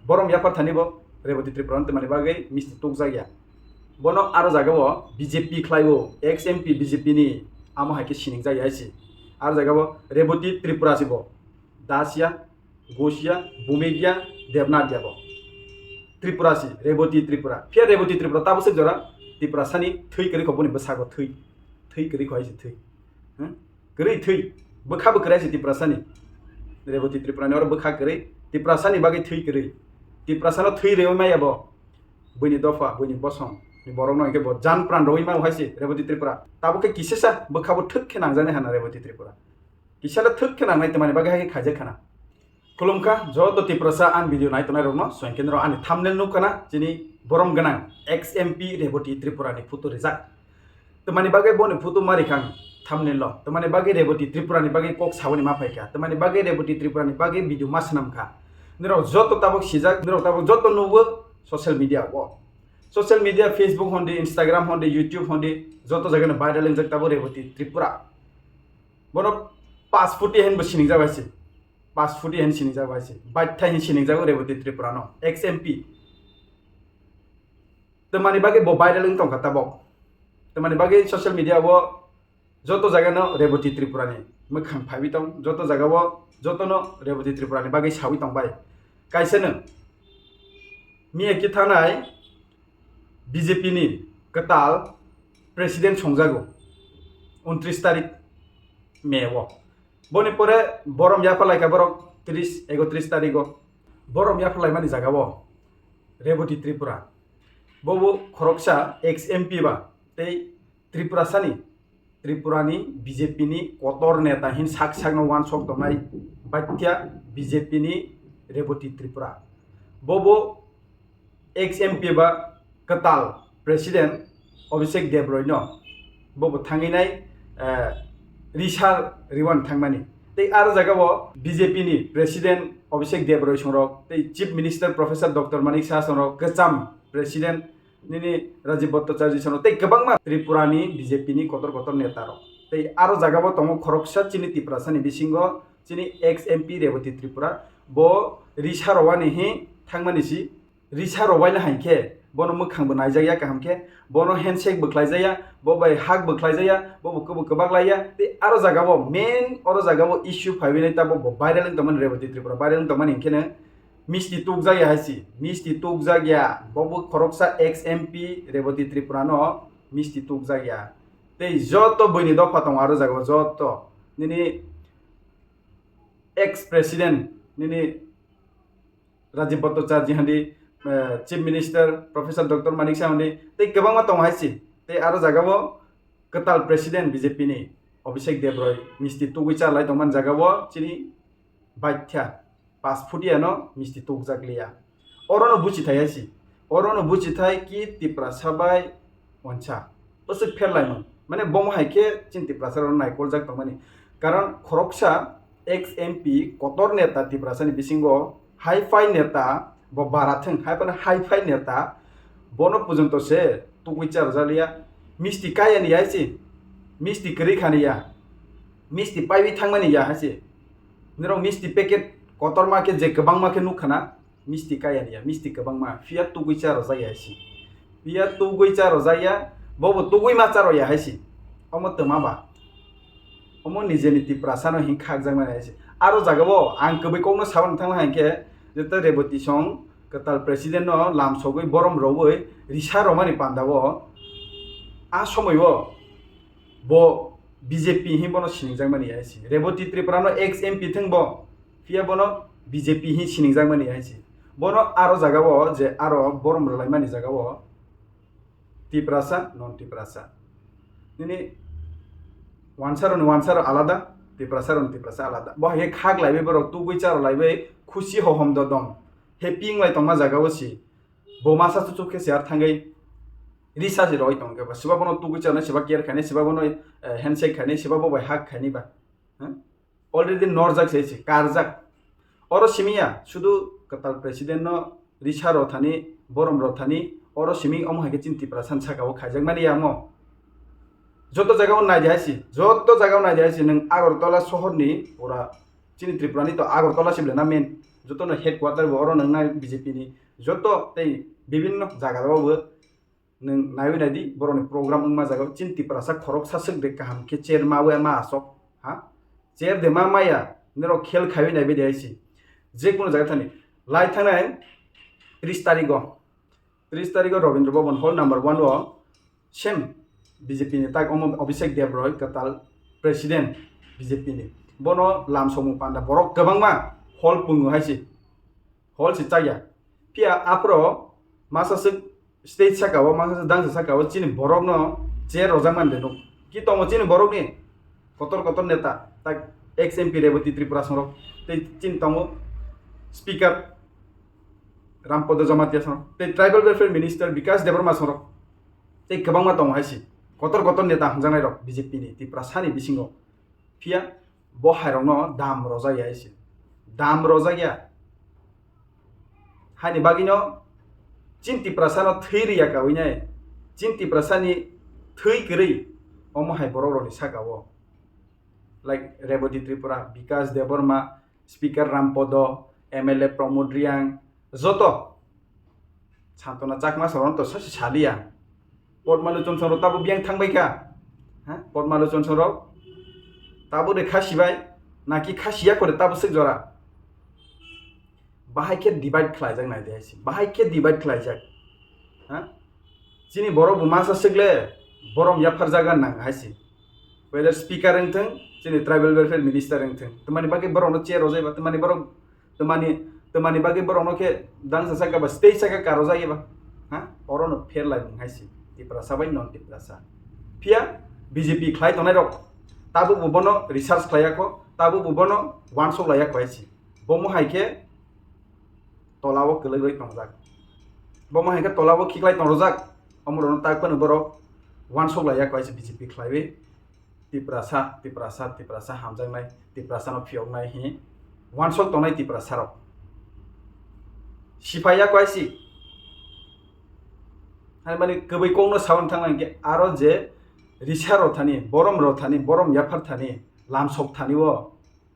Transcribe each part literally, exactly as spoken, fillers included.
Borom yaphar thani bo Reboti Tripura no twmani bagwi misti tukjak ya. Bono aro jaga o B J P khlai o, ex M P B J P ni, amo hai khe siningjak ya hai se. Aro jaga o Reboti Tripura se bo. Das ya, Ghosh ya, Bhumik ya, Debnath ya bo. Tripura se, Reboti Tripura. Phiya Reboti Tripura tabo se jora Tiprasa ni thwi kwrwi kho boni bwsago thwi. Thwi kwrwi kho hai se thwi. Hmm? Kwrwi thwi. Bwkha bo kwrwi se Tiprasa ni. Reboti Tripura ni oro bwkha kwrwi. Tiprasa ni bagwi thwi kwrwi. Tiprasa no thwi rewi maya bo. Buini dopha, buini bosong ni borok no hwnkhe bo jan pran rwi ma hai se Reboti Tripura. Tabo khe kisisa bwkha bo thwk khe nangjaknai hana Reboti Tripura. Kisa le thwk khe nangnai twmani bagwi hai khe khaijak khana. Khulumkha joto Tiprasa ani video nai tongnai rokno, swngkhe norok ani thumbnail nuk khana chini borom gwnang ex M P Reboti Tripura ni photo rijak. Twmani bagwi boni photo ma rikha ang thumbnail o. Twmani bagwi Reboti Tripura ni bagwi kok saboni ma phaikha. Twmani bagwi Reboti Tripura ni bagwi video ma swnamkha. Norok joto tabuk sijak, norok tabuk joto nugo social media o. Social media, Facebook hondi, Instagram hondi, YouTube hondi, joto jaga no viral wngjak tabuk Reboti Tripura. Bono pasputi hen bo siningjak bai se. Pasputi hen siningjak bai se. Baithai hen siningjago Reboti Tripura no. Ex M P. Twmani bagwi bo viral wng tongkha tabok. Twmani bagwi social media o joto jaga no Reboti Tripura ni mwkhang phaiwi tong. Joto jaga o joto no Reboti Tripura ni bagwi sawi tong bai. Kaisa no miya khe thanai B J P ni kwtal president songjago untris tarik May o. Boni pore borom yapha laikha borok tris, ekotris tarigo. Borom yapha laimani jaga o Reboti Tripura. Bobo khoroksa ex M P ba tei Tripurasani, Tripurani B J P ni kotor neta hin sak sakno uansok tongnai baithya B J P ni Reboti Tripura. Bobo ex M P ba kwtal president Abhishek Debroy no bobo thangwi nai, eh, risa riwan thangmani. Tei aro jaga o B J P ni president Abhishek Debroy songrok tei chief minister Professor Doctor Manik Saha songrok, kwcham president nini Rajib Bhattacharya songrok tei kwbangma Tripura ni B J P ni kotor kotor neta rok. Tei aro jaga o tongo khoroksa chini Tiprasa ni bisingo chini ex M P Reboti Tripura, bo risa rowani hi thangmani si. Risa rwbaina hai khe bono mwkhang bo naijakya kaham khe, bono handshake bo khlaijaya, bo bai hug bo khlaijaya, bo bo kwbak laia. Tei aro jaga o main oro jaga o issue phaiwi nai tabok bo viral wng tongmani Reboti Tripura, viral wng tongmani hwnkhe no misti tukjakya hai si, misti tukjakya, bo bo khoroksa ex M P Reboti Tripura no misti tukjakya. Tei joto buini dopha tongo aro jaga o joto nini ex president nini Rajib Bhattacharya handi, eh, Chief Minister Professor Doctor Manik Saha handi, tei kwbangma tongo hai si. Tei aro jaga o kwtal President B J P ni Abhishek Debroy misti tugwi cha lai tongmani jaga o chini baithya pas phutia no misti tukjak liya. Oro no buchi thai hai si. Oro no buchi thai ki Tiprasa bai wansa. Bwswk pher laimung. Mane bomo hai khe chini Tiprasa rok naikoljak tongmani. Karon khoroksa ex M P kotor neta Tiprasa ni bisingo hi-fi neta bo bara thung, hai phano hi-fi neta bono pujonto se tugwi cha rwjak liya. Misti kaya ni ya si, misti kwrwi kha ni ya, misti paiwi thangmani ya hai si. Nirok misti packet kotorma khe je kwbangma khe nuk khana. Misti kaya niya, misti kwbangma, phiya tugwi cha rwjakya hai si. Phiya tugwi cha rwjakya, bobo tugwi ma cha rwya hai si. Omo twma ba? Omo nijeni Tiprasa no hin khakjakmani hai si. Aro jaga o ang kwbwi kokno saban thangna hai khe, jeta Reboti song kwtal president no lamsogwi borom rwwi risa rwmani panda o, a somoi o bo B J P hin bono siningjakmani hai si. Reboti Tripura no ex M P thung bo, phiya bono B J P hin siningjakmani hai si. Bono aro jaga o je aro borom rwlaimani jaga o Tiprasa, non Tiprasa. Nini wansaro ni wansaro alada, Tiprasa rok ni Tiprasa alada. Bo hai khe khak laibai borok tugwi cha rwlaibai khusi hohom dodom. Happy wng lai tongma jaga o si. Bo masa chuchuk khe se ar thangwi risa se roi tong khe ba. Siba bono tugwi cha nai, siba care khainai, siba bono, eh, handshake khainai, siba bo bai hug khainai ba. Hmm? Already norjak se se, karjak. Oro simi ya, sudu kwtal president no risa rw thani, borom rw thani, oro simi omo hai khe chini Tiprasa ni saka o khaijak mani ya omo. Joto jaga o nai di hai si, joto jaga o nai di hai si, nwng Agartala sohor ni pura chini Tripura ni to Agartala se bela na main. jotono headquarter bo oro nang nai B J P ni, joto tei bibinno jaga o bo nwng naiwi naidi, borokni program wngma jaga o chini Tiprasa khoroksa swk de kaham khe chair ma wi ma aswk, ha? Chair de ma maya, norok khel khaiwi naiwi de hai si. Je kono jaga thani, lai thangnai tris tarigo, tris tarigo Rabindra Bhavan hall number one o same B J P ni tak omo Abhishek Deb Roy kwtal president B J P ni. Bono lam somung panda borok kwbangma hall pungo hai si. Hall se chaya. Phiya aphro masa swk stage saka o, masa swk dangsa saka o chini borok no chair rojak man de nuk. Ki tongo chini borok ni kotor kotor neta, tak ex M P Reboti Tripura songrok, tei chini tongo speaker Rampodo Jamatia songrok, tei tribal welfare minister Bikas Debbarma songrok, tei kwbangma tongo hai si. Kotor kotor neta hamjaknai rok B J P ni Tiprasa ni bisingo. Phiya bo hai rok no dam rojak ya hai si. Dam rojak ya. Haini bagwino chini Tiprasa no thwi rwya kawi nai, chini Tiprasa ni thwi kwrwi omo hai borok rokni saka o, like Reboti Tripura, Bikas Debbarma, Speaker Rampodo, M L A Pramod Reang, joto Santona Chakma sorong to sasi saliya. Potmalochon sorong tabo biyang thangbai kha. Ha? Potmalochon sorong tabo de khasibai, naki khasiya kore tabo sik jora. Bahai khe divide khlaijak nai de hai si. Bahai khe divide khlaijak. Ha? Chini borok bo masa sikle borom yaphar jaga nang hai si. Whether speaker wngthung, chini tribal welfare minister wngthung. Tamani bagwi borok no chair rojai ba, tamani borok, tamani, tamani bagwi borok no khe dangsa saka ba, stage saka karo jai ba. Ha? Oro no fair lai hai si. Tiprasa bai non Tiprasa. Phiya B J P khlai tongnai rok. Tabuk bo bono research khlai yakho, tabuk bo bono wansok lai yakho hai si. Bomo hai khe tola o kwlwk rwi tongjak. Bomo hai khe tola o khiklai tongjak. Omo rok no tak phano borok wansok lai yakho hai si B J P khlaiwi. Tiprasa, Tiprasa, Tiprasa hamjaknai, Tiprasa no phiyoknai hi wansok tongnai Tiprasa rok. Siphai ya kwaisi. Hai mani kwbwi kok no sawan thang nang khe aro je risa rok thani, borom rok thani, borom yaphar thani, lamsok thani o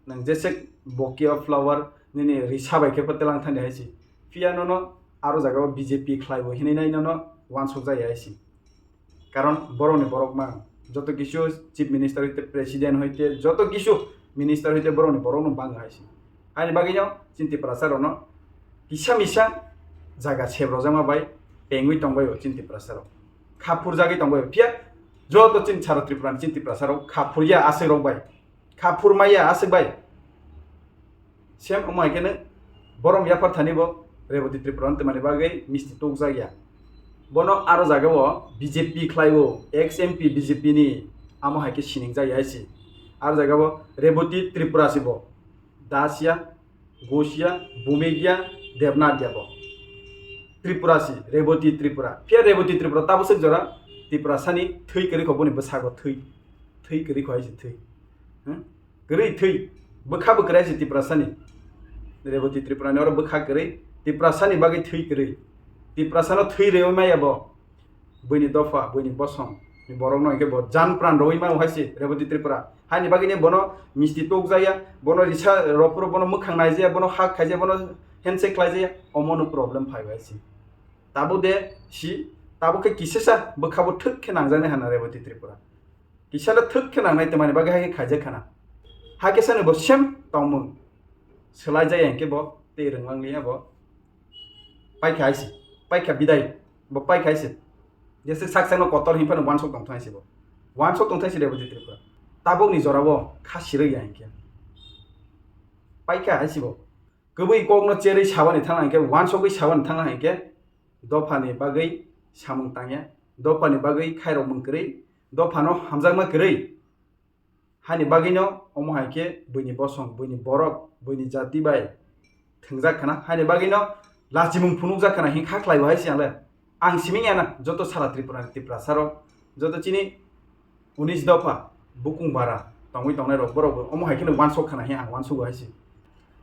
nang jesek bouquet of flower nini risa bai khe patelang thani hai si. Phiya nono aro jaga o B J P khlai bo hinwi nai nono wansok jaya hai si. Karon borokni borok mang, joto kisu chief minister hoite, president hoite, joto kisu minister hoite borokni borokno bang hai si. Haini bagwino chini Tiprasa rokno kisa misa jaga sebrojama bai pengwi tongbaio chini Tiprasa rok. Kha phurjagwi tongbaio. Phiya joto chini sara Tripura ni chini Tiprasa rok kha phurya aswk rok bai. Kha phurmaya aswk bai. Same omo hai kheno borom yaphar thani bo Reboti Tripura no twmani bagwi misti tukjak ya. Bono aro jaga o B J P khlai o, ex M P B J P ni, amo hai khe sining jak ya hai si. Aro jaga o Reboti Tripura si bo. Das ya, Ghosh ya, Bhumik ya, Debnath ya bo. Tripura si, Reboti Tripura. Phiya Reboti Tripura tabo swk jora Tiprasa ni thwi kwrwi kho boni bwsago thwi. Thwi kwrwi kho hai si thwi. Hmm? Kwrwi thwi. Bwkha bo kwrwi si Tiprasa ni. Reboti Tripura ni oro bwkha kwrwi. Tiprasa ni bagwi thwi kwrwi. Tiprasa no thwi rewi maya bo. Buini dopha, buini bosong ni borok no hinkhe bo jan pran rwi ma hai si Reboti Tripura. Haini bagwi ni bono misti tok jaya, bono risa ropro, bono mwkhang nai jaya, bono hak khai jaya, bono handshake khlai jaya, omo no problem phai bai si. Tabo de si, tabo khe kisisa bwkha bo thwk khe nang jani hana Reboti Tripura. Kisa le thwk khe nangnai twmani bagwi hai khe khaijak khana. Hakhe sani bo same tongmung swlai jaya hinkhe bo tei rwnglang liya bo. Paikha hai se, paikha bidai, bo paikha hai se. Jese sak sakno kotor hinphano wansok tongthai se bo. Wansok tongthai se Reboti Tripura. Tabokni jorao kha sirwi ya hinkhe. Paikha hai se bo. Kwbwi kokno cherwi sabani thangna hinkhe, wansogwi sabani thangna hinkhe, dophani bagwi samung tangya, dophani bagwi khairokmung kwrwi, dophano hamjakma kwrwi. Hani bagwino omo hai khe buini bosong, buini borok, buini jati bai thwngjak khana. Hani bagwino lachimung phunukjak khana, hinkha khlaibo hai se ang le. Ang simi ya na, joto sara Tripura ni Tiprasa rok, joto chini unis dopha bukung bara tongwi tongnai rok, borok bo omo hai kheno wansok khana, hi ang wansugo hai se.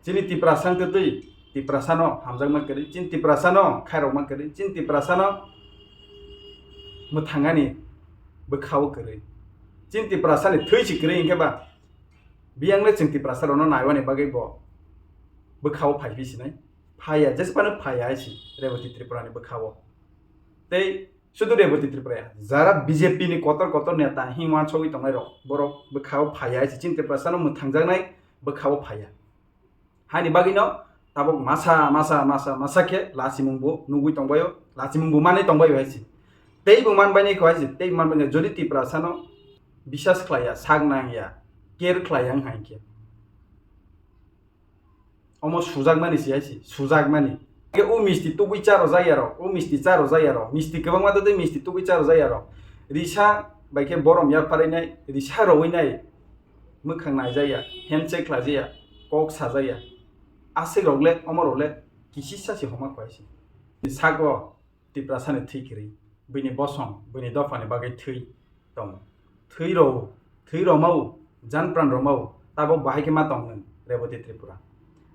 Chini Tiprasa wngtwi twi, Tiprasa no hamjakma kwrwi, chini Tiprasa no khairokma kwrwi, chini Tiprasa no mwthangani bwkhao kwrwi. Chini Tiprasa ni thwi se kwrwi hinkhe ba, biyang le chwng Tiprasa rok no naiwani bagwi bo bwkhao phai phi sinai. Phaiya, jesa phano phaiya hai si Reboti Tripura ni bwkhao. Tei sudu Reboti Tripura ya, jara B J P ni kotor kotor neta himma sogwi tongnai rok, borok bwkhao phaiya hai si chini Tripura sano mwthangjaknai bwkhao phaiya. Haini bagwino tabuk masa, masa, masa, masa khe lachimung bo nugwi tongbaio, lachimung bo manwi tongbaio hai si. Tei bo manbainai kho hai si, tei bo manbainai, jodi Tripura sano bisas khlaiya, sak nangya, care khlaiya wng hai khe. Omo sujakmani si hai si, sujakmani. Khe o misti tugwi cha rwjak ya rok, o misti cha rwjak ya rok, misti kwbangma tei misti tugwi cha rwjak ya rok. Risa bai khe borom yapharwi nai, risa rowi nai, mwkhang naijak ya, handshake khlaijak ya, kok sajak ya. Aswk rok le, omo rok le kisisa se homa kho hai si. Sago Tiprasani thwi kwrwi, bini bosong, bini dophani bagwi thwi tongo. Thwi rw-, thwi rwmao, jan pran rwmao, tabuk bahai khe ma tong nwng Reboti Tripura.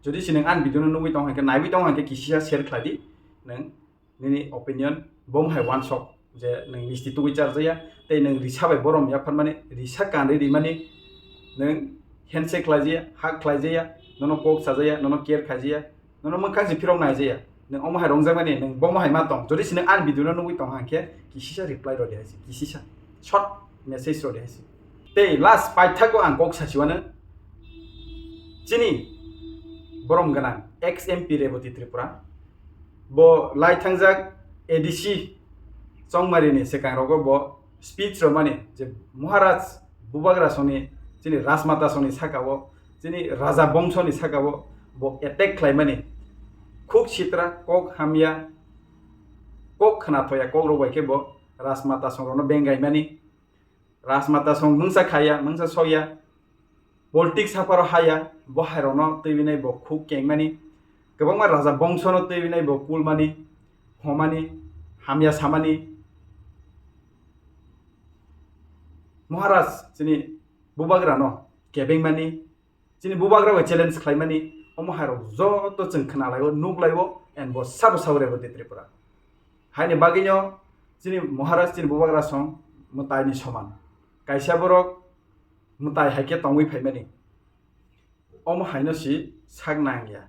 Jodi se nwng ani video no nugwi tong hai khe, naiwi tong hai khe, kisisa share khlai di nwng nini opinion, bo hai wansok je nwng misti tugwi charjaya, tei nwng risa bai borom yapharmani, risa kanri rimani, nwng handshake khlaijaya, hug khlaijaya, nono kok sajaya, nono care khaijaya, nono mwkhang se phirok naijaya. Nwng omo hai rongjakmani, nwng bomo hai ma tong. Jodi se nwng ani video no nugwi tong hai khe, kisisa reply rw di hai se, kisisa. Short message rw di hai se. Tei last paithago ang kok sachiwano. Chini borom gwnang ex M P Reboti Tripura. Bo lai thangjak A D C Chongmari ni swkang rogo bo speech rwmani je Maharaj Bubagra songni chini Rajmata songni saka o chini Raja bongso ni saka o bo attack khlaimani khuk sitra kok hamya kok khna thoya kok rok bai khe bo Rajmata song rok no bengaimani Rajmata song mungsa khaya mungsa soya politics hapharo haya bo hai rok no twiwi nai bo khuk kengmani kwbangma Raja bongso no twiwi nai bo kulmani homani hamya samani Maharaj chini Bubagra no kebengmani chini Bubagra bai challenge khlaimani omo hai rok joto chwng khna laio nuk laio and bo sabo sabo Reboti Tripura haini bagwino chini Maharaj chini Bubagra song mwtai ni soman kaisa borok mwtai hai khe tongwi phaimani omo haino si sak nangya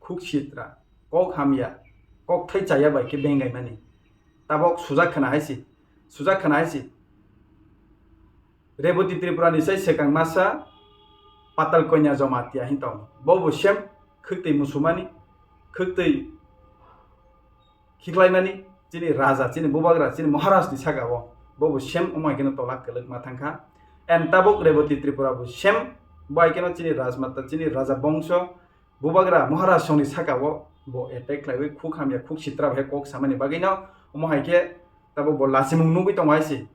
khuk sitra kok hamya kok thai chaya bai khe bengaimani tabok sujak khna hai si sujak khna hai si Reboti Tripura ni sai swkang masa Patal Konya Jamatia hin tong. Bo bo sem khwktwi musumani, khwktwi khiklaimani, chini raja, chini bubagra, chini Maharaj ni saka o. Bo bo sem omo hai kheno tola kwlwk ma thangkha. And tabuk Reboti Tripura bo sem bo hai kheno chini Rajmata, chini Raja Bongso, Bubagra Maharaj songni saka o bo attack khlaiwi khuk hamya khuk sitra bai kok samani bagwi no omo hai khe tabuk bo lachimung nugwi tongo hai se.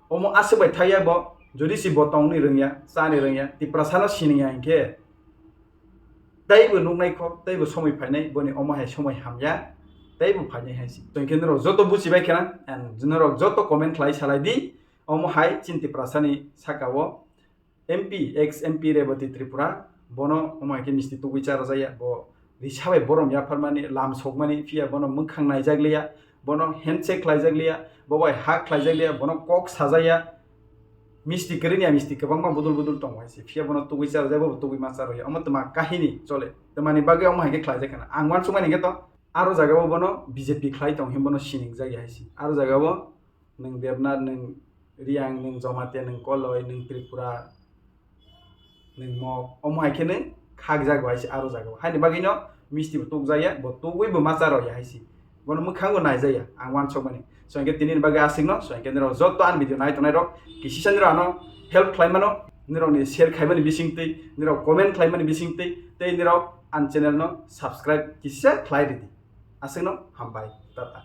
Omo aswk bai thaiya bo, jodi se bo tongni rwngya, chani rwngya, Tiprasano siniya hinkhe teibo nuknai kho, teibo somoi phainai, boni omo hai somoi hamya, teibo phainai hai se. Tongkhe norok joto buchibai khna, and norok joto comment khlai salai di, omo hai chini Tiprasani saka o M P, ex M P Reboti Tripura, bono omo hai khe misti tugwi cha rwjaya, bo risa bai borom yapharmani, lam sokmani, phiya bono mwkhang naijak liya, bono handshake khlaijak liya, bo bai hug khlaijak liya, bono kok sajaya, misti kwrwini ya misti kwbangma budul budul tongo hai se, phiya bono tugwi cha rwjaya, bo bo tugwi ma cha rwya, omo twma kahini chole, twmani bagwi omo hai khe khlaijak khna, ang uansukmani khe to, aro jaga o bono B J P khlai tong him bono siningjak ya hai se, aro jaga o nwng Debnath, nwng Reang, nwng Jamatia, nwng Koloi, nwng Tripura, nwng Mok, omo hai khe nwng khakjak bai se aro jaga o. Haini bagwi no misti bo tukjaya, bo tugwi bo ma cha rwya hai se. Bono mwkhang bo naijaya, ang uansukmani. So hinkhe tini ni bagwi aswk no, so hinkhe nirok joto ani video nai tongnai rok, kisisa nirok ano help khlai mano, nirok ni share khaimani bising twi, nirok comment khlaimani bising twi, tei nirok ani channel no subscribe kisisa khlai ridi. Aswk no, hambai, tata.